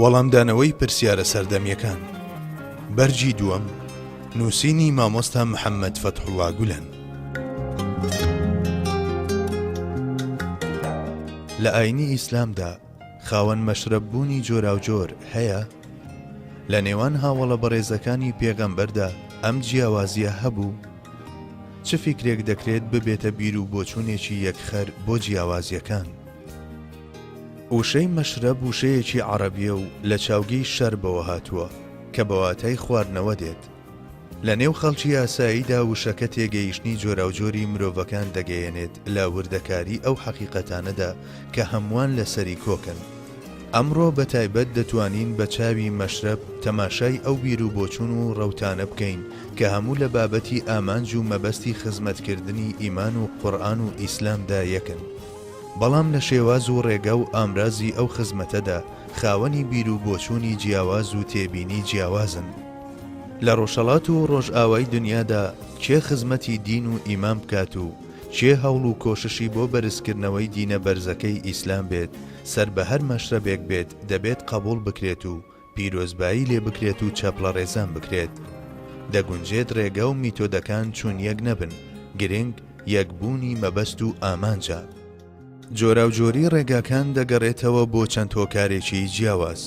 وەڵامدانەوەی پرسیارە سەردەمیەکان بەرگی دووەم نووسینی مامۆستا محەممەد فەتحوڵا گولەن. لە ئاینی ئیسلامدا خاوەن مەشرەب بوونی جۆراوجۆر هەیە؟ لە نێوان هاوەڵە بەڕێزەکانی پێغەمبەردا ئەم جیاوازییە هەبوو؟ چ فیکرێک دەکرێت ببێتە بیر و بۆچوونێکی یەکخەر بۆ جیاوازییەکان؟ وشەی مەشرەب وشەیەکی عەڕەبییە و لە چاوگی شەربەوە هاتووە کە بە واتای خواردنەوە دێت. لە نێو خەڵکی ئاساییدا وشەکە تێگەیشتنی جۆراوجۆری مرۆڤەکان دەگەیەنێت لە وردەکاری ئەو حەقیقەتانەدا کە هەمووان لەسەری کۆکن. ئەمڕۆ بە تایبەت دەتوانین بە چاوی مەشرەب تەماشای ئەو بیروبۆچوون و ڕەوتانە بکەین کە هەموو لە بابەتی ئامانج و مەبەستی خزمەتکردنی ئیمان و قورئان و ئیسلامدا یەکن. بەڵام لە شێواز و ڕێگا و ئامرازی ئەو خزمەتەدا خاوەنی بیر و بۆچوونی جیاواز و تێبینی جیاوازن. لە ڕۆژهەڵات و ڕۆژئاوای دنیادا کێ خزمەتی دین و ئیمان بکات و کێ هەوڵ و کۆششی بۆ بەرزکردنەوەی دینە بەرزەکەی ئیسلام بێت سەر بە هەر مەشرەبێک بێت دەبێت قەبوڵ بکرێت و پیرۆزبایی لێ بکرێت و چەپڵەڕێزان بکرێت. دەگونجێت ڕێگا و میتۆدەکان چون یەک نەبن، گرنگ یەکبوونی مەبەست و ئامانجە. جۆراوجۆری ڕێگاکان دەگەڕێتەوە بۆ چەند هۆکارێکی جیاواز.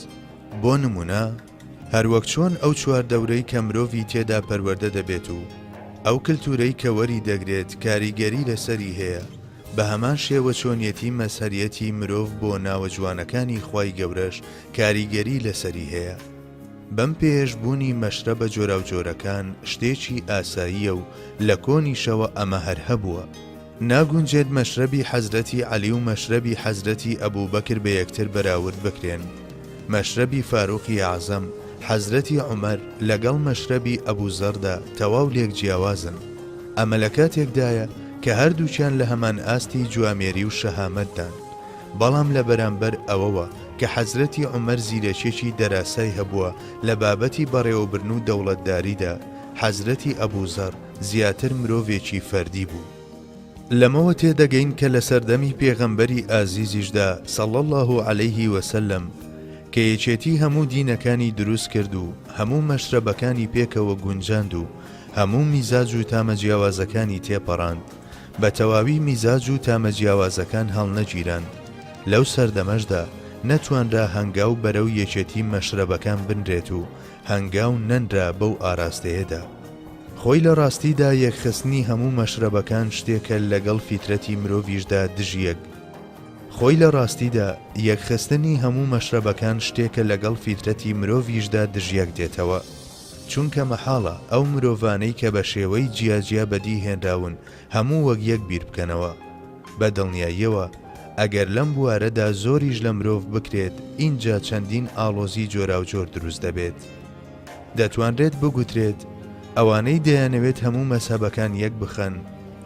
بۆ نموونە، هەروەک چۆن ئەو چواردەورەی کە مرۆڤی تێدا پەروەردە دەبێت و ئەو کلتورەی کە وەری دەگرێت کاریگەری لەسەری هەیە، بە هەمان شێوە چۆنیەتی مەزهەریەتی مرۆڤ بۆ ناوە جوانەکانی خوای گەورەش کاریگەری لەسەری هەیە. بەم پێیەش بوونی مەشرەبە جۆراوجۆرەکان شتێکی ئاساییە و لە کۆنیشەوە ئەمە هەر هەبووە. ناگونجێت مەشرەبی حەزرەتی عەلی و مەشرەبی حەزرەتی ئەبوبەکر بە یەکتر بەراورد بکرێن. مەشرەبی فاروقی ئەعزەم، حەزرەتی عومەر، لەگەڵ مەشرەبی ئەبوزەڕدا تەواو لێک جیاوازن. ئەمە لە کاتێکدایە کە هەردووکیان لە هەمان ئاستی جوامێری و شەهامەتدان. بەڵام لە بەرامبەر ئەوەوە کە حەزرەتی عومەر زیرەکیەکی دەراسای هەبووە لە بابەتی بەڕێوەبرن و دەوڵەتداریدا، حەزرەتی ئەبوزەڕ زیاتر مرۆڤێکی فەردی بوو. لەمەوە تێدەگەین کە لە سەردەمی پێغەمبەری ئازیزیشدا صلی اللە علیه وسلم کە یەکێتی هەموو دینەکانی دروست کرد و هەموو مەشرەبەکانی پێکەوە گونجاند و هەموو میزاج و تامە جیاوازەکانی تێپەڕاند، بە تەواوی میزاج و تامە جیاوازەکان هەڵنەگیران. لەو سەردەمەشدا نەتوانرا هەنگاو بەرەو یەکێتی مەشرەبەکان بنرێت و هەنگاو نەنرا بەو ئاراستەیەدا. خۆی لە ڕاستیدا یەکخستنی هەموو مەشرەبەکان شتێکە لەگەڵ فیترەتی مرۆڤیشدا دژیەک. خۆی لە ڕاستیدا یەکخستنی هەموو مەشرەبەکان شتێکە لەگەڵ فیترەتی مرۆڤیشدا دژیەک دێتەوە. چونکە مەحاڵە ئەو مرۆڤانەی کە بە شێوەی جیا جیا بەدی هێنراون هەموو وەک یەک بیر بکەنەوە. بە دڵنیاییەوە ئەگەر لەم بوارەدا زۆریش لە مرۆڤ بکرێت ئینجا چەندین ئاڵۆزی جۆراوجۆر دروست دەبێت. دەتوانرێت بگوترێت ئەوانەی دەیانەوێت هەموو مەزهەبەکان یەک بخەن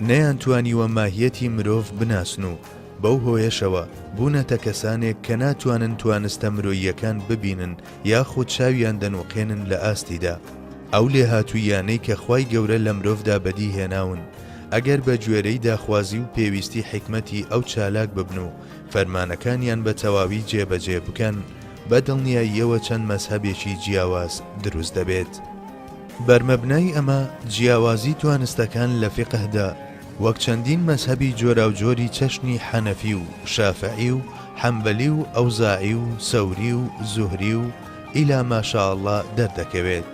نەیانتوانیوە ماهیەتی مرۆڤ بناسن و بەو هۆیەشەوە بوونەتە کەسانێک کە ناتوانن توانستە مرۆییەکان ببینن یاخود چاویان دەنوقێنن لە ئاستیدا ئەو لێهاتووییانەی کە خوای گەورە لە مرۆڤدا بەدی هێناون ئەگەر بە گوێرەی داخوازی و پێویستی حیکمەتی ئەو چالاک ببن و فەرمانەکانیان بە تەواوی جێبەجێ بکەن بە دڵنیاییەوە چەند مەزهەبێکی جیاواز دروست دەبێت. بەرمەبنای ئەمە جیاوازی توانستەکان لە فیقهدا وەک چەندین مەزهەبی جۆراوجۆری چەشنی حەنەفی و شافعی و حەنبەلی و ئەوزاعی و سەوری و زوهری و الی ما شاء اللە دەردەکەوێت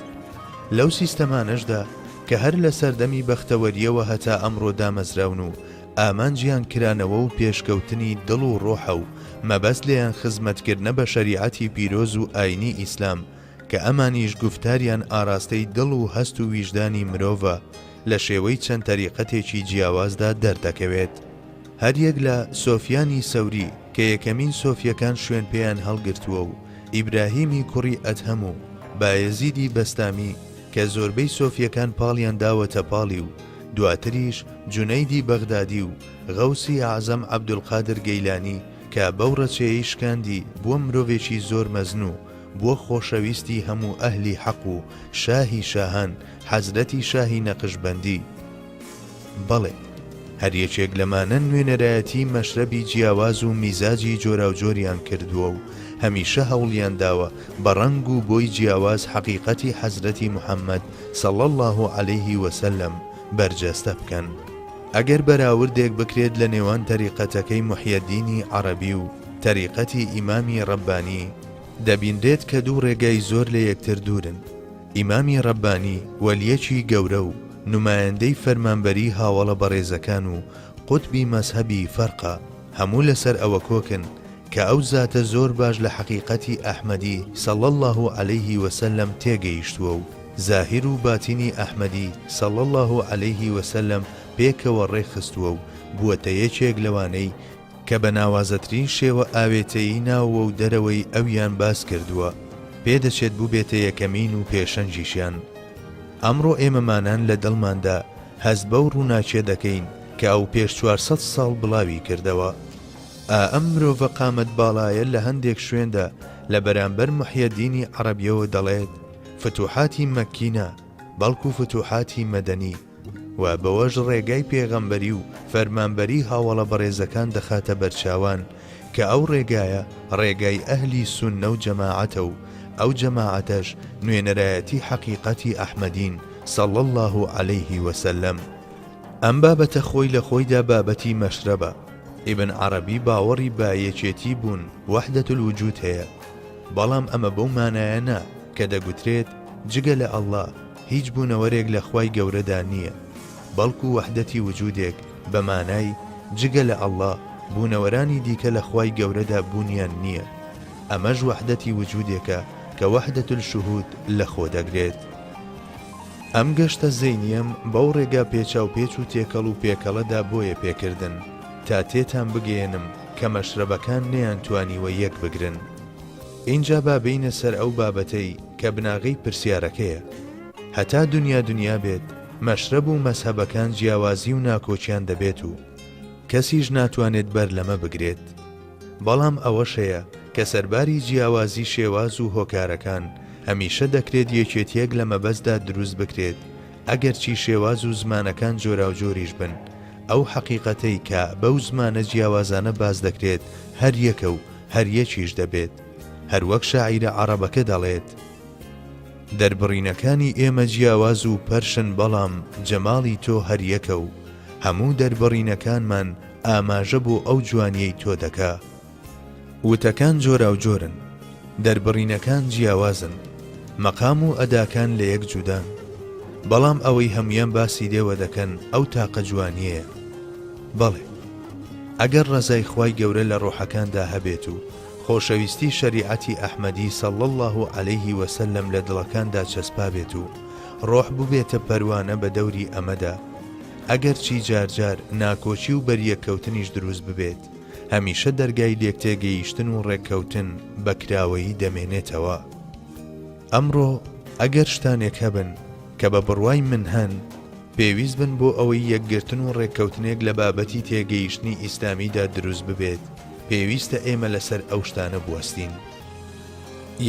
لەو سیستەمانەشدا کە هەر لە سەردەمی بەختەوەرییەوە هەتا ئەمڕۆ دامەزراون و ئامانجیان کرانەوە و پێشکەوتنی دڵ و ڕۆحە و مەبەست لێیان خزمەتکردنە بە شەریعەتی پیرۆز و ئاینی ئیسلام کە ئەمانیش گوفتاریان ئاراستەی دڵ و هەست و ویژدانی مرۆڤە لە شێوەی چەند تەریقەتێکی جیاوازدا دەردەکەوێت. هەریەک لە، سۆفیانی سەوری، کە یەکەمین سۆفیەکان شوێن پێیان هەڵگرتووە و، ئیبراهیمی کوڕی ئەدهەم و، بایەزیدی بەستامی، کە زۆربەی سۆفیەکان پاڵیان داوەتە پاڵی و، دواتریش، جونەیدی بەغدادی و، غەوسی ئەعزەم عەبدولقادر گەیلانی، کە بەو ڕەچەیەی شکاندی بووە مرۆڤێکی زۆر مەزن و، بووە خۆشەویستی هەموو ئەهلی حەق و شاهی شاهان حەزرەتی شاهی نەقشبەندی. بەڵێ، هەر یەکێک لەمانە نوێنەرایەتی مەشرەبی جیاواز و میزاجی جۆراوجۆریان کردووە و. هەمیشە هەوڵیان داوە بە ڕەنگ و بۆی جیاواز حەقیقەتی حەزرەتی محمد صلی اللە علیه وسلم بەرجەستە بکەن. ئەگەر بەراوردێک بکرێت لە نێوان تەریقەتەکەی محیەدینی عەڕەبی و تەریقەتی ئیمامی ڕەبانی، دەبینرێت کە دوو ڕێگای زۆر لە یەکتر دوورن. ئیمامی ڕەبانی وەلیەکی گەورە و نومایەندەی فەرمانبەری هاوەڵە بەڕێزەکان و قوتبی مەزهەبی فەرقە، هەموو لەسەر ئەوە کۆکن کە ئەو زاتە زۆر باش لە حەقیقەتی ئەحمەدی صلی اللە علیه وسلم تێگەیشتووە و زاهیر و باتینی ئەحمەدی صلی اللە علیه وسلم پێکەوە ڕێکخستووە و بووەتە یەکێک لەوانەی کە بە ناوازەترین شێوە ئاوێتەیی ناوەوە و دەرەوەی ئەویان باس کردووە، پێدەچێت بووبێتە یەکەمین و پێشەنگیشیان. ئەمڕۆ ئێمەمانان لە دڵماندا هەست بەو ڕووناکیە دەکەین کە ئەو پێش 400 ساڵ بڵاوی کردەوە. ئا ئەم مرۆڤە قامەت باڵایە لە هەندێک شوێندا لە بەرامبەر محیەدینی عەڕەبیەوە دەڵێت فتوحاتی مەککی نا بەڵکو فتوحاتی مەدەنی و بەوەش ڕێگای پێغەمبەری و فەرمانبەری هاوەڵە بەڕێزەکان دەخاتە بەرچاوان کە ئەو ڕێگایە ڕێگای ئەهلی سوننە و جەماعەتە و ئەو جەماعەتەش نوێنەرایەتی حەقیقەتی ئەحمەدین صلی اللە علیه وسلم. ئەم بابەتە خۆی لە خۆیدا بابەتی مەشرەبە، ئیبن عەڕەبی باوەڕی بە یەکێتی بوون، وحدە الوجود، هەیە، بەڵام ئەمە بەو مانایە نا کە دەگوترێت جگە لە اللە هیچ بوونەوەرێک لە خوای گەورەدا نییە، بەڵکو وەحدەتی وجودێک بە مانای جگە لە اللە بوونەوەرانی دیکە لە خوای گەورەدا بوونیان نییە، ئەمەش وەحدەتی وجودێکە کە وحدە الشهود لە خۆ دەگرێت. ئەم گەشتە زەینییەم بەو ڕێگا پێچاوپێچ و تێکەڵ و پێکەڵەدا بۆیە پێکردن تا تێتان بگەیەنم کە مەشرەبەکان نەیانتوانیوە یەک بگرن. ئینجا با بێینە سەر ئەو بابەتەی کە بناغەی پرسیارەکەیە. هەتا دونیا دونیا بێت مەشرەب و مەزهەبەکان جیاوازی و ناکۆکیان دەبێت و کەسیش ناتوانێت بەر لەمە بگرێت. بەڵام ئەوەش هەیە کە سەرباری جیاوازی شێواز و هۆکارەکان، هەمیشە دەکرێت یەکێتییەک لە مەبەستدا دروست بکرێت، ئەگەرچی شێواز و زمانەکان جۆراوجۆریش بن، ئەو حەقیقەتەی کە بەو زمانە جیاوازانە باس دەکرێت هەر یەکە و هەر یەکیش دەبێت. هەروەک شاعیرە عەڕەبەکە دەڵێت. دەربڕینەکانی ئێمە جیاواز و پەرشن بەڵام جەماڵی تۆ هەر یەکە و هەموو دەربڕینەکانمان ئاماژە بۆ ئەو جوانیەی تۆ دەکا. وتەکان جۆراوجۆرن، دەربڕینەکان جیاوازن، مەقام و ئەداکان لە یەک جودان، بەڵام ئەوەی هەموان باسی لێوە دەکەن ئەو تاقە جوانیەیە. بەڵێ. ئەگەر ڕەزای خوای گەورە لە ڕۆحەکاندا هەبێت و خۆشەویستی شەریعەتی ئەحمەدی صلی اللە علیه وسلم لە دڵەکاندا چەسپابێت و ڕۆح ببێتە پەروانە بە دەوری ئەمەدا، ئەگەرچی جار جار ناکۆکی و بەریەککەوتنیش دروست ببێت، هەمیشە دەرگای لێکتێگەیشتن و ڕێککەوتن بە کراوەیی دەمێنێتەوە. ئەمڕۆ ئەگەر شتانێک هەبن کە بە بڕوای من هەن، پێویست بن بۆ ئەوەی یەکگرتن و ڕێککەوتنێک لە بابەتی تێگەیشتنی ئیسلامیدا دروست ببێت، پێویستە ئێمە لەسەر ئەو شتانە بوەستین.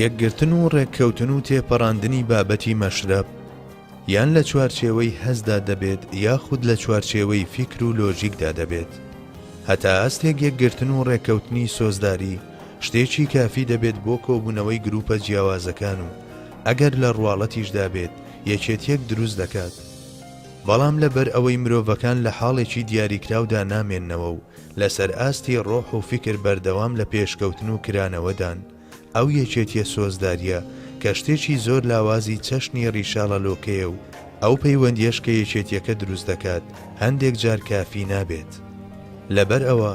یەکگرتن و ڕێککەوتن و تێپەڕاندنی بابەتی مەشرەب، یان لە چوارچێوەی هەستدا دەبێت یاخود لە چوارچێوەی فیکر و لۆژیکدا دەبێت. هەتا ئاستێک یەکگرتن و ڕێککەوتنی سۆزداری شتێکی کافی دەبێت بۆ کۆبوونەوەی گروپە جیاوازەکان و ئەگەر لە ڕواڵەتیشدا بێت یەکێتیەک دروست دەکات، بەڵام لەبەر ئەوەی مرۆڤەکان لە حاڵێکی دیاریکراودا نامێننەوە و لەسەر ئاستی ڕۆح و فیکر بەردەوام لە پێشکەوتن و کرانەوەدان، ئەو یەکێتیە سۆزداریە کە شتێکی زۆر لاوازی چەشنی ڕیشاڵە لۆکەیە و ئەو پەیوەندیەش کە یەکێتیەکە دروست دەکات هەندێک جار کافی نابێت. لەبەر ئەوە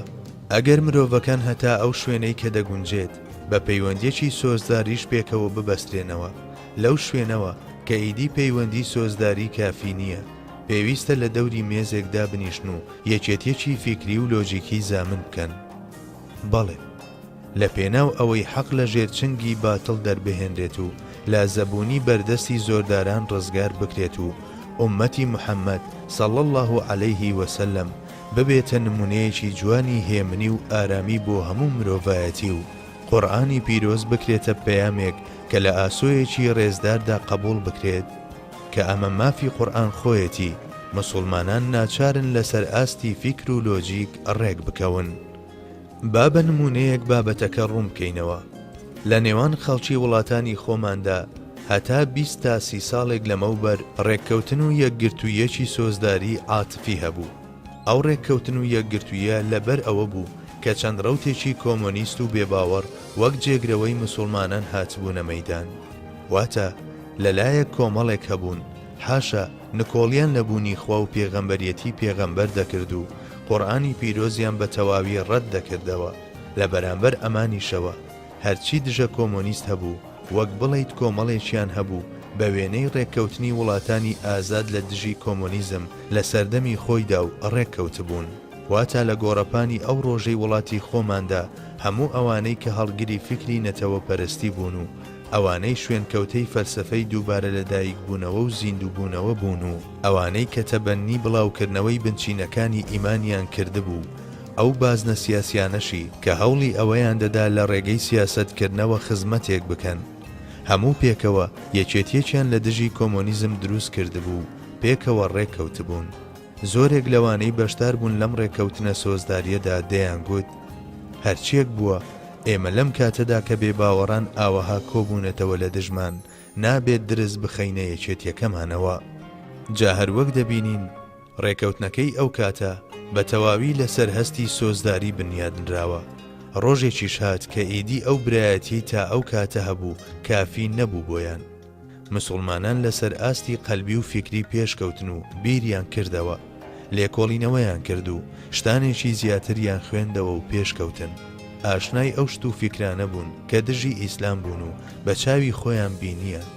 ئەگەر مرۆڤەکان هەتا ئەو شوێنەی کە دەگونجێت بە پەیوەندیەکی سۆزداریش پێکەوە ببەسترێنەوە، لەو شوێنەوە کە ئیدی پەیوەندی سۆزداری کافی نیە، پێویستە لە دەوری مێزێک دابنیشن و یەکێتیەکی فیکری و لۆجیکی زامن بکەن. بەڵێ. لە پێناو ئەوەی حەق لە ژێر چنگی باتڵ دەربهێنرێت و لە زەبوونی بەردەستی زۆرداران ڕزگار بکرێت و ئوممەتی محمد، صلی اللە علیه وسلم، ببێتە نمونەیەکی جوانی هێمنی و ئارامی بۆ هەموو مرۆڤایەتی و قورئانی پیرۆز بکرێتە پەیامێک کە لە ئاسۆیەکی ڕێزداردا قەبوڵ بکرێت کە ئەمە مافی قورئان خۆیەتی، مسوڵمانان ناچارن لەسەر ئاستی فیکر و لۆجیک ڕێک بکەون. با بە نموونەیەک بابەتەکە ڕوون بکەینەوە. لە نێوان خەڵکی وڵاتانی خۆماندا هەتا 20 تا سی ساڵێک لەمەوبەر ڕێککەوتن و یەکگرتووییەکی سۆزداری عاتفی هەبوو. ئەو ڕێککەوتن و یەکگرتوویە لەبەر ئەوە بوو کە چەند ڕەوتێکی کۆمۆنیست و بێباوەڕ وەک جێگرەوەی مسوڵمانان هاتبوونە مەیدان. واتە لە لایەک کۆمەڵێک هەبوون حاشا نکۆڵیان لە بوونی خوا و پێغەمبەریەتی پێغەمبەر دەکرد و قوڕئانی پیرۆزیان بە تەواوی ڕەت دەکردەوە، لە بەرامبەر ئەمانیشەوە هەرچی دژە کۆمۆنیست هەبوو وەک بڵێیت کۆمەڵێکیان هەبوو بە وێنەی ڕێککەوتنی وڵاتانی ئازاد لە دژی کۆمۆنیزم لە سەردەمی خۆیدا و ڕێککەوتبوون. واتا لە گۆڕەپانی ئەو ڕۆژەی وڵاتی خۆماندا هەموو ئەوانەی کە هەڵگری فیکری نەتەوەپەرستی بوون و ئەوانەی شوێنکەوتەی فەلسەفەی دووبارە لەدایکبوونەوە و زیندووبوونەوە بوون و ئەوانەی کە تەبەننی بڵاوکردنەوەی بنچینەکانی ئیمانیان کردبوو ئەو بازنە سیاسیانەشی کە هەوڵی ئەوەیان دەدا لە ڕێگەی سیاسەتکردنەوە خزمەتێک بکەن هەموو پێکەوە یەکێتیەکیان لە دژی کۆمۆنیزم دروست کردبوو و پێکەوە ڕێککەوتبوون. زۆرێک لەوانەی بەشدار بوون لەم ڕێککەوتنە سۆزداریەدا دەیانگوت هەرچیەک بووە ئێمە لەم کاتەدا کە بێباوەڕان ئاوەها کۆبوونەتەوە لە دژمان نابێت درز بخەینە یەکێتیەکەمانەوە. جا هەروەک دەبینین ڕێکەوتنەکەی ئەو کاتە بە تەواوی لەسەر هەستی سۆزداری بنیادنراوە. ڕۆژێکیش هات کە ئیدی ئەو برایەتیەی تا ئەو کاتە هەبوو کافی نەبوو بۆیان. مسوڵمانان لەسەر ئاستی قەلبی و فیکری پێشکەوتن و بیریان کردەوە، لێکۆڵینەوەیان کرد و شتانێکی زیاتریان خوێندەوە و پێشکەوتن. ئاشنای ئەو شت و فیکرانە بوون کە دژی ئیسلام بوون و بە چاوی خۆیان بینیان.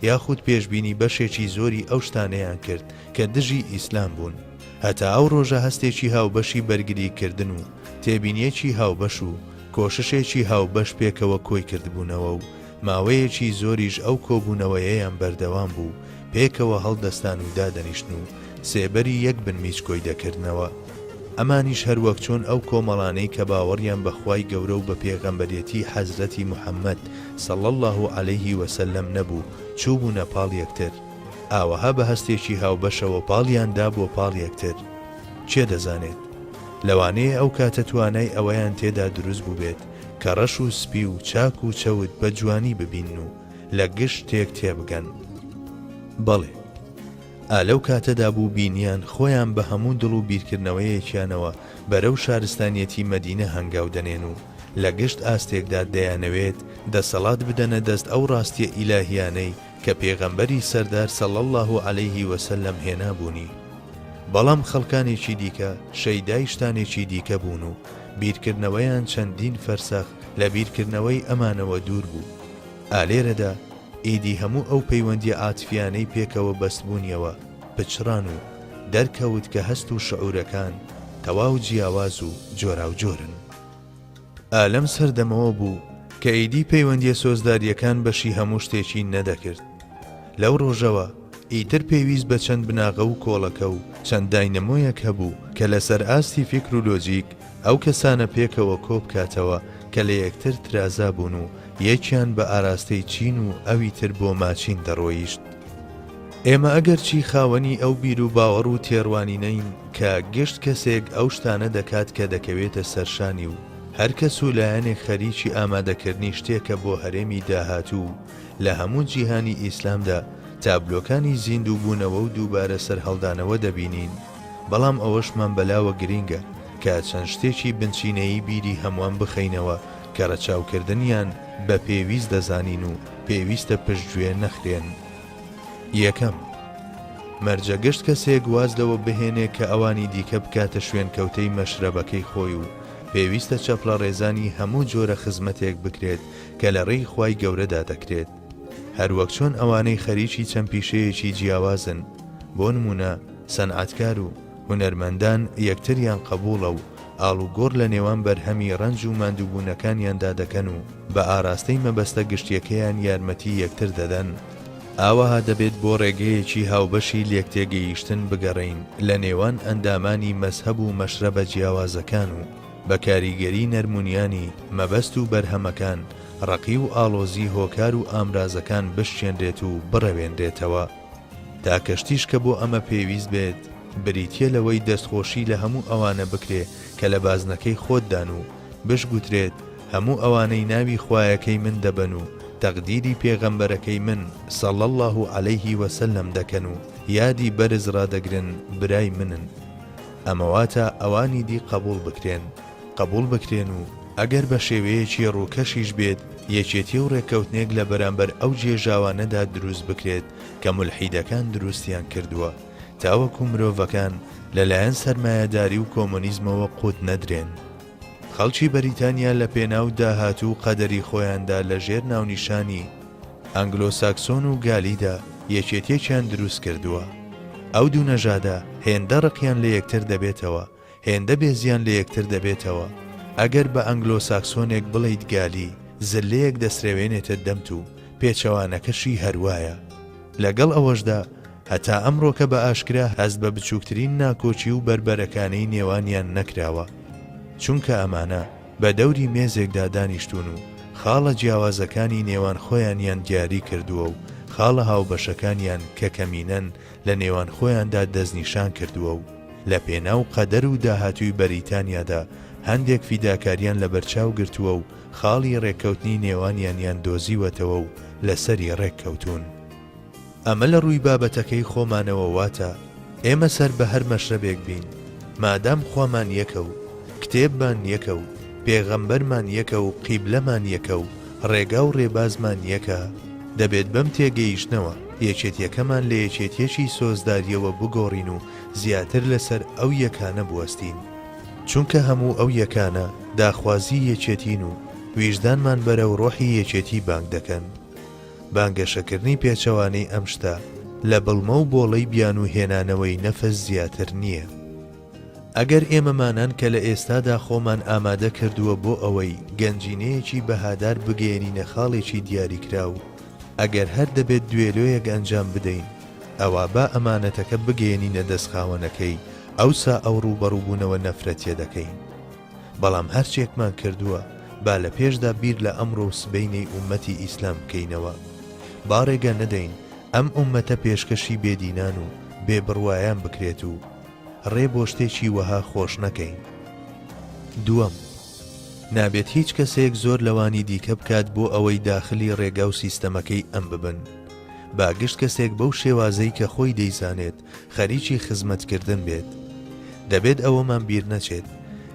یاخود پێشبینی بەشێکی زۆری ئەو شتانەیان کرد کە دژی ئیسلام بوون. هەتا ئەو ڕۆژە هەستێکی هاوبەشی بەرگریکردن و تێبینیەکی هاوبەش و کۆششێکی هاوبەش پێکەوە کۆی کردبوونەوە و ماوەیەکی زۆریش ئەو کۆبوونەوەیەیان بەردەوام بوو، پێکەوە هەڵدەستان و دادەنیشتن و سێبەری یەک بنمیچ کۆی دەکردنەوە. ئەمانیش هەروەک چۆن ئەو کۆمەڵانەی کە باوەڕیان بە خوای گەورە و بە پێغەمبەرێتی حەزرەتی محمد، صلی اللە علیه و سلم، نەبوو، چووبوونە پاڵ یەکتر، ئاوەها بە هەستێکی هاوبەشەوە پاڵیان دابووە پاڵ یەکتر. کێ دەزانێت؟ لەوانەیە ئەو کاتە توانای ئەوەیان تێدا دروست بووبێت کە ڕەش و سپی و چاک و چەوت بە جوانی ببینن و لە گشت شتێک تێبگەن. بەڵێ. ئا لەو کاتەدا بوو بینیان خۆیان بە هەموو دڵ و بیرکردنەوەیەکیانەوە بەرەو شارستانیەتی مەدینە هەنگاو دەنێن و لە گشت ئاستێکدا دەیانەوێت دەسەڵات بدەنە دەست ئەو ڕاستیە ئیلاهیانەی کە پێغەمبەری سەردار صلی اللە علیه وسلم هێنابوونی. بەڵام خەڵکانێکی دیکە شەیدای شتانێکی دیکە بوون و بیرکردنەوەیان چەندین فەرسەخ لە بیرکردنەوەی ئەمانەوە دوور بوو. ئا لێرەدا ئیدی هەموو ئەو پەیوەندیە عاتفیانەی پێکەوە بەستبوونیەوە پچڕان و دەرکەوت کە هەست و شعورەکان تەواو جیاواز و جۆراوجۆرن. ئا لەم سەردەمەوە بوو کە ئیدی پەیوەندیە سۆزداریەکان بەشی هەموو شتێکی نەدەکرد. لەو ڕۆژەوە ئیتر پێویست بە چەند بناغە و کۆڵەکە و چەند داینەمۆیەک هەبوو کە لەسەر ئاستی فیکر و لۆجیک ئەو کەسانە پێکەوە کۆبکاتەوە کە لە یەکتر ترازابوون و یەکیان بە ئاراستەی چین و ئەوی تر بۆ ماچین دەڕۆیشت. ئێمە ئەگەرچی خاوەنی ئەو بیروباوەڕ و تێڕوانینەین کە گشت کەسێک ئەو شتانە دەکات کە دەکەوێتە سەرشانی و هەر کەس و لایەنێک خەریکی ئامادەکردنی شتێکە بۆ هەرێمی داهاتوو و لە هەموو جیهانی ئیسلامدا تابلۆکانی زیندووبوونەوە و دووبارە سەرهەڵدانەوە دەبینین، بەڵام ئەوەشمان بەلاوە گرینگە کە چەند شتێکی بنچینەیی بیری هەمووان بخەینەوە کە رەچاوکردنیان بە پێویست دەزانین و پێویستە پشتگوێ نەخرێن. یەکەم، مەرجە گشت کەسێک واز لەوە بهێنێ کە ئەوانی دیکە بکاتە شوێنکەوتەی مەشرەبەکەی خۆی و پێویستە چەپڵەڕێزانی هەموو جۆرە خزمەتێک بکرێت کە لە ڕێی خوای گەورەدا دەکرێت هەروەک چۆن ئەوانەی خەریکی چەند پیشەیەکی جیاوازن بۆ نموونە سەنعەتکار و هونەرمەندان یەکتریان قەبووڵە و ئاڵوگۆڕ لە نێوان بەرهەمی ڕەنج و ماندووبوونەکانیاندا دەکەن و بە ئاراستەی مەبەستە گشتیەکەیان یارمەتی یەکتر دەدەن. ئاوەها دەبێت بۆ ڕێگەیەکی هاوبەشی لێکتێگەیشتن بگەڕێین لە نێوان ئەندامانی مەزهەب و مەشرەبە جیاوازەکان و بە کاریگەری نەرمونیانی مەبەست و بەرهەمەکان ڕەقی و ئاڵۆزی هۆکار و ئامرازەکان بشکێنرێت و بڕەوێنرێتەوە. تاکە شتیش کە بۆ ئەمە پێویست بێت بریتییە لەوەی دەستخۆشی لە هەموو ئەوانە بکرێ کە لە بازنەکەی خۆتدان و بشگوترێت. هەموو ئەوانەی ناوی خوایەکەی من دەبەن و تەقدیری پێغەمبەرەکەی من، صلی اللە علیه وسلم، دەکەن و یادی بەرز ڕادەگرن برای منن. ئەمە واتە ئەوانی دی قەبوڵ بکرێن. قەبوڵ بکرێن و ئەگەر بە شێوەیەکی ڕووکەشیش بێت یەکێتی و ڕێککەوتنێک لە بەرامبەر ئەو گێژاوانەدا دروست بکرێت کە مولحیدەکان دروستیان کردووە تاوەکو مرۆڤەکان لەلایەن سەرمایەداری و کۆمۆنیزمەوە قوت نەدرێن. خەڵکی بەریتانیا لە پێناو داهاتوو و قەدەری خۆیاندا لە ژێر ناونیشانی ئەنگلۆساکسۆن و گالیدا یەکێتیەکیان دروست کردووە. ئەو دوو نەژادە هێندە ڕقیان لە یەکتر دەبێتەوە، هێندە بێزیان لە یەکتر دەبێتەوە، ئەگەر بە ئەنگلۆساکسۆنێک بڵێیت گالی، زللەیەک دەسرەوێنێتە دەمت و پێچەوانەکەشی هەروایە. لەگەڵ ئەوەشدا هەتا ئەمڕۆکە بە ئاشکرا هەست بە بچووکترین ناکۆکی و بەربەرەکانێی نێوانیان نەکراوە. چونکە ئەمانە بە دەوری مێزێکدا دانیشتوون و خاڵە جیاوازەکانی نێوان خۆیانیان دیاری کردووە و خاڵە هاوبەشەکانیان کە کەمینەن لە نێوان خۆیاندا دەستنیشان کردووە و لە پێناو قەدەر و داهاتووی بەریتانیادا هەندێک فیداکاریان لەبەرچاو گرتووە و خاڵی ڕێککەوتنی نێوانیانیان دۆزیوەتەوە و لەسەری ڕێککەوتوون. ئەمە لە ڕووی بابەتەکەی خۆمانەوە واتە ئێمە سەر بە هەر مەشرەبێک بین مادام خوامان یەکە و کتێبمان یەکە و پێغەمبەرمان یەکە و قیبلەمان یەکە و ڕێگا و ڕێبازمان یەکە دەبێت بەم تێگەیشتنەوە یەکێتیەکەمان لە یەکێتیەکی سۆزداریەوە بگۆڕین و زیاتر لەسەر ئەو یەکانە بوەستین. چونکە هەموو ئەو یەکانە داخوازی یەکێتین و ویژدانمان بەرەو ڕۆحی یەکێتی بانگ دەکەن. بانگەشەکردنی پێچەوانەی ئەم شتە لە بڵمە و بۆڵەی بیانوو هێنانەوەی نەفس زیاتر نییە. ئەگەر ئێمەمانان کە لە ئێستادا خۆمان ئامادە کردووە بۆ ئەوەی گەنجینەیەکی بەهادار بگەیەنینە خاڵێکی دیاریکراو، ئەگەر هەر دەبێت دوێلۆیەک ئەنجام بدەین، ئەوا با ئەمانەتەکە بگەیەنینە دەست خاوەنەکەی، ئەوسا ئەو ڕووبەڕووبوونەوە نەفرەتیە دەکەین. بەڵام هەرچێکمان کردووە با لە پێشدا بیر لە ئەمڕۆ و سبەینێی ئوممەتی ئیسلام بکەینەوە. با ڕێگە نەدەین ئەم ئوممەتە پێشکەشی بێدینان و بێبڕوایان بکرێت و ڕێ بۆ شتێکی وەها خۆش نەکەین. دووەم، نابێت هیچ کەسێک زۆر لەوانی دیکە بکات بۆ ئەوەی داخلی ڕێگا و سیستەمەکەی ئەم ببن. با گشت کەسێک بەو شێوازەی کە خۆی دەیزانێت خەریکی خزمەتکردن بێت. دەبێت ئەوەمان بیر نەچێت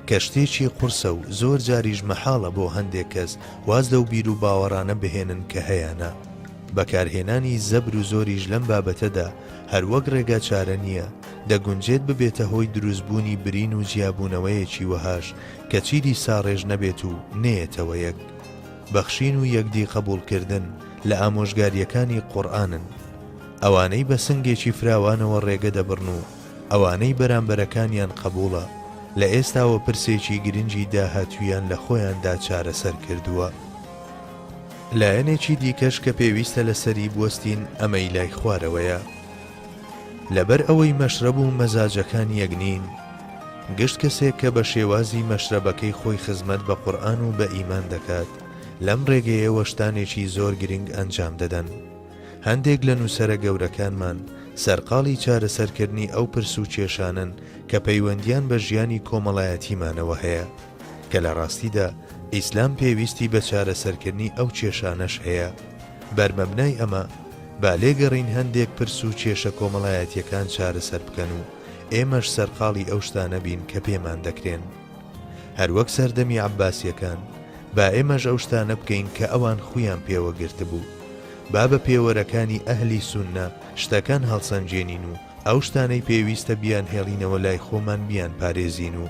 کە شتێکی قورسە و زۆر جاریش مەحاڵە بۆ هەندێک کەس واز لەو بیروباوەڕانە بهێنن کە هەیانە. بەکارهێنانی زەبر و زۆریش لەم بابەتەدا هەر وەک ڕێگا چارە نییە، دەگونجێت ببێتە هۆی دروستبوونی برین و جیابوونەوەیەکی وەهاش کە چیدی ساڕێژ نەبێت و نەیەتەوە یەک. بەخشین و یەکدی قەبوڵکردن لە ئامۆژگارییەکانی قوڕئانن. ئەوانەی بە سنگێکی فراوانەوە ڕێگە دەبڕن و ئەوانەی بەرامبەرەکانیان قەبوڵە، لە ئێستاوە پرسێکی گرنگی داهاتوویان لە خۆیاندا چارەسەر کردووە. لایەنێکی دیکەش کە پێویستە لەسەری بوەستین ئەمەی لای خوارەوەیە. لەبەر ئەوەی مەشرەب و مەزاجەکان یەک نین، گشت کەسێک کە بە شێوازی مەشرەبەکەی خۆی خزمەت بە قورئان و بە ئیمان دەکات، لەم ڕێگەیەوە شتانێکی زۆر گرنگ ئەنجام دەدەن. هەندێک لە نووسەرە گەورەکانمان سەرقاڵی چارەسەرکردنی ئەو پرس و کێشانەن کە پەیوەندییان بە ژیانی کۆمەڵایەتیمانەوە هەیە، کە لە ڕاستیدا ئیسلام پێویستی بە چارەسەرکردنی ئەو کێشانەش هەیە. بەرمەبنای ئەمە، با لێگەڕێین هەندێک پرس و کێشە کۆمەڵایەتییەکان چارەسەر بکەن و ئێمەش سەرقاڵی ئەو شتانە بین کە پێمان دەکرێن. هەروەک سەردەمی عەباسییەکان، با ئێمەش ئەو شتانە بکەین کە ئەوان خوویان پێوە گرتبوو. با بە پێوەرەکانی ئەهلی سوننە شتەکان هەڵسەنگێنین و ئەو شتانەی پێویستە بیانهێڵینەوە لای خۆمان بیانپارێزین و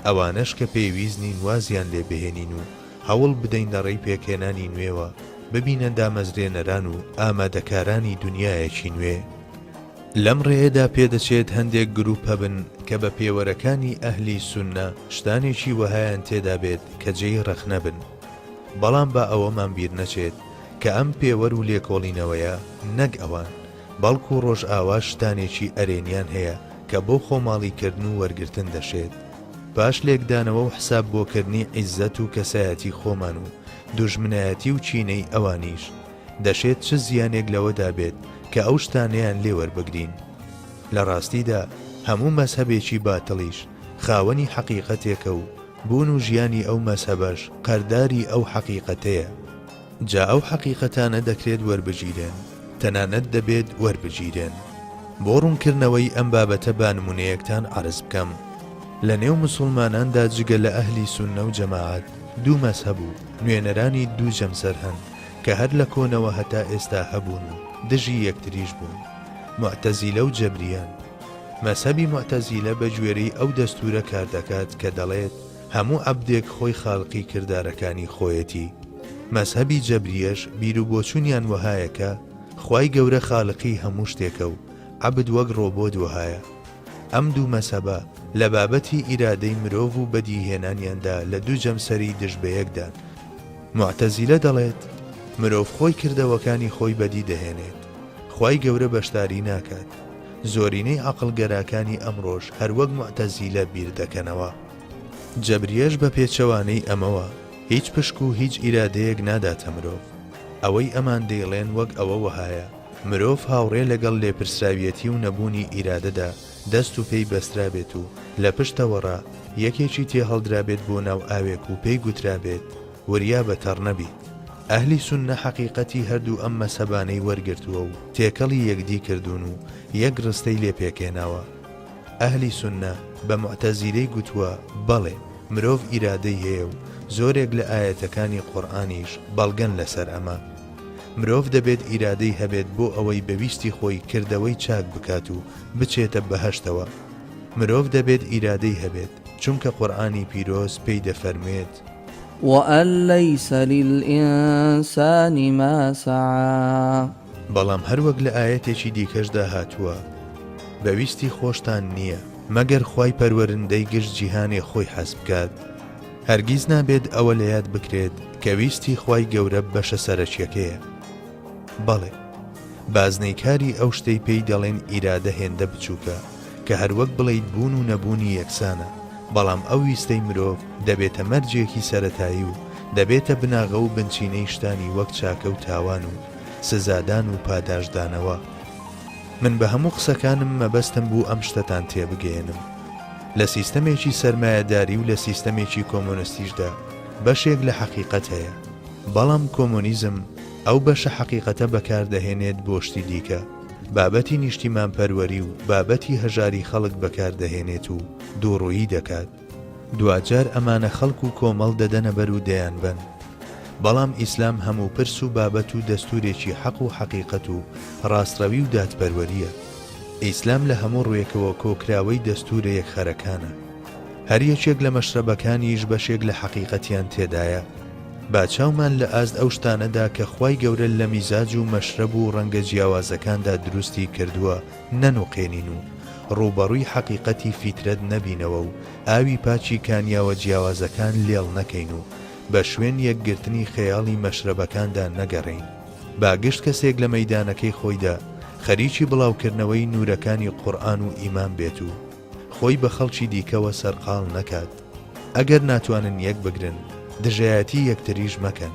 ئەوانەش کە پێویست نین وازیان لێ بهێنین و هەوڵ بدەین لە ڕێی پێکهێنانی نوێوە ببینە دامەزرێنەران و ئامادەکارانی دونیایەکی نوێ. لەم ڕێیەدا پێدەچێت هەندێک گروپ هەبن کە بە پێوەرەکانی ئەهلی سوننە شتانێکی وەهایان تێدا بێت کە جێی ڕەخنە بن. بەڵام با ئەوەمان بیر نەچێت کە ئەم پێوەر و لێکۆڵینەوەیە نەک ئەوان، بەڵکو ڕۆژئاواش شتانێکی ئەرێنیان هەیە کە بۆ خۆماڵیکردن و وەرگرتن دەشێت. پاش لێکدانەوە و حساب بۆکردنی عیززەت و کەسایەتی خۆمان و دوژمنایەتی و کینەی ئەوانیش، دەشێت چ زیانێک لەوەدا بێت کە ئەو شتانەیان لێ وەربگرین؟ لە ڕاستیدا هەموو مەزهەبێکی باتڵیش خاوەنی حەقیقەتێکە و. بوون و ژیانی ئەو مەزهەبەش قەرداری ئەو حەقیقەتەیە. جا ئەو حەقیقەتانە دەکرێت وەربگیرێن، تەنانەت دەبێت وەربگیرێن. بۆ ڕوونکردنەوەی ئەم بابەتە با نموونەیەکتان عەرز بکەم. لە نێو مسوڵماناندا جگە لە ئەهلی سوننە و جەماعەت، دوو مەزهەب و نوێنەرانی دوو جەمسەر هەن کە هەر لە کۆنەوە هەتا ئێستا هەبوون و دژی یەکتریش بوون، موعتەزیلە و جەبرییەن. مەزهەبی موعتەزیلە بە گوێرەی ئەو دەستوورە کار دەکات کە دەڵێت هەموو عەبدێک خۆی خالقی کردارەکانی خۆیەتی. مەزهەبی جەبرییەش بیروبۆچوونیان وەهایە کە خوای گەورە خالقی هەموو شتێکە و عەبد وەک ڕۆبۆت وەهایە. ئەم دوو مەزهەبە لە بابەتی ئیرادەی مرۆڤ و بەدیهێنانیاندا لە دوو جەمسەری دژ بەیەکدان. موعتەزیلە دەڵێت، مرۆڤ خۆی کردەوەکانی خۆی بەدی دەهێنێت، خوای گەورە بەشداری ناکات. زۆرینەی عەقڵگەراکانی ئەمڕۆش هەر وەک موعتەزیلە بیر دەکەنەوە. جەبریەش بە پێچەوانەی ئەمەوە هیچ پشک و هیچ ئیرادەیەک ناداتە مرۆڤ. ئەوەی ئەمان دەیڵێن وەک ئەوە وەهایە، مرۆڤ هاوڕێ لەگەڵ لێپرسراویەتی و نەبوونی ئیرادەدا دەست و پێی بەسترابێت و لە پشتەوەڕا یەکێکی تێهەڵدرابێت بۆ ناو ئاوێک و پێی گوترابێت وریابە تەڕ نەبیت. ئەهلی سوننە حەقیقەتی هەردوو ئەم مەزهەبانەی وەرگرتووە و تێکەڵی یەکدی کردوون و یەک ڕستەی لێ پێکهێناوە. ئەهلی سوننە بە موعتەزیلەی گوتووە بەڵێ مرۆڤ ئیرادەی هەیە و زۆرێک لە ئایەتەکانی قورئانیش بەڵگەن لەسەر ئەمە. مرۆڤ دەبێت ئیرادەی هەبێت بۆ ئەوەی بە ویستی خۆی کردەوەی چاک بکات و بچێتە بەهەشتەوە. مرۆڤ دەبێت ئیرادەی هەبێت چونکە قورئانی پیرۆز پێی دەفەرموێت. وَأَن لَیسَ لِلْئِنسَانِ مَا سَعَیٰ. بەڵام هەروەک لە ئایەتێکی دیکەشدا هاتووە، بە ویستی خۆشتان نییە، مەگەر خوای پەروەرندەی گشت جیهانێ خۆی حەز بکات. هەرگیز نابێت ئەوە لە یاد بکرێت کە ویستی خوای گەورە بەشە سەرەکیەکەیە. بەڵێ، بازنەی کاری ئەو شتەی پێی دەڵێن ئیرادە هێندە بچووکە کە هەروەک بڵێیت بوون و نەبوونی یەکسانە، بەڵام ئەو ویستەی مرۆڤ دەبێتە مەرجێکی سەرەتایی و دەبێتە بناغە و بنچینەی شتانی وەک چاکە و تاوان و سزادان و پاداشتدانەوە. من بە هەموو قسەکانم مەبەستم بوو ئەم شتەتان تێبگەیەنم. لە سیستەمێکی سەرمایەداری و لە سیستەمێکی کۆمۆنستیشدا بەشێک لە حەقیقەت هەیە، بەڵام کۆمۆنیزم ئەو بەشە حەقیقەتە بەکاردەهێنێت بۆ شتی دیکە، بابەتی نیشتیمانپەروەری و بابەتی هەژاری خەڵک بەکاردەهێنێت و دووڕوویی دەکات. دواجار ئەمانە خەڵک و کۆمەڵ دەدەنە بەر و دەیانبەن. بەڵام ئیسلام هەموو پرس و بابەت و دەستوورێکی حەق و حەقیقەت و ڕاستڕەوی و دادپەروەرییە. ئیسلام لە هەموو ڕووێکەوە کۆکراوەی دەستوورە یەکخەرەکانە. هەر یەکێک لە مەشرەبەکانیش بەشێک لە حەقیقەتیان تێدایە. با چاومان لە ئاست ئەو شتانەدا کە خوای گەورە لە میزاج و مەشرەب و ڕەنگە جیاوازەکاندا دروستی کردووە نەنوقێنین و ڕووبەڕووی حەقیقەتی فیترەت نەبینەوە و ئاوی پاکی کانیاوە جیاوازەکان لێڵ نەکەین و بە شوێن یەکگرتنی خەیاڵی مەشرەبەکاندا نەگەڕێین. با گشت کەسێک لە مەیدانەکەی خۆیدا خەریکی بڵاوکردنەوەی نوورەکانی قورئان و ئیمان بێت و خۆی بە خەڵکی دیکەوە سەرقاڵ نەکات. ئەگەر ناتوانن یەک بگرن، دژایەتی یەکتریش مەکەن.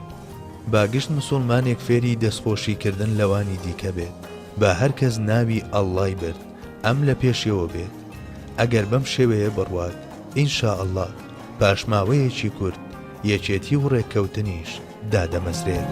با گشت مسوڵمانێک فێری دەستخۆشی کردن لەوانی دیکە بێت. با هەر کەس ناوی اللە ی برد، ئەم لە پێشیەوە بێت. ئەگەر بەم شێوەیە بڕوات، ان شاء اللە پاش ماوەیەکی کورت یەکێتی و ڕێککەوتنیش دادەمەزرێت.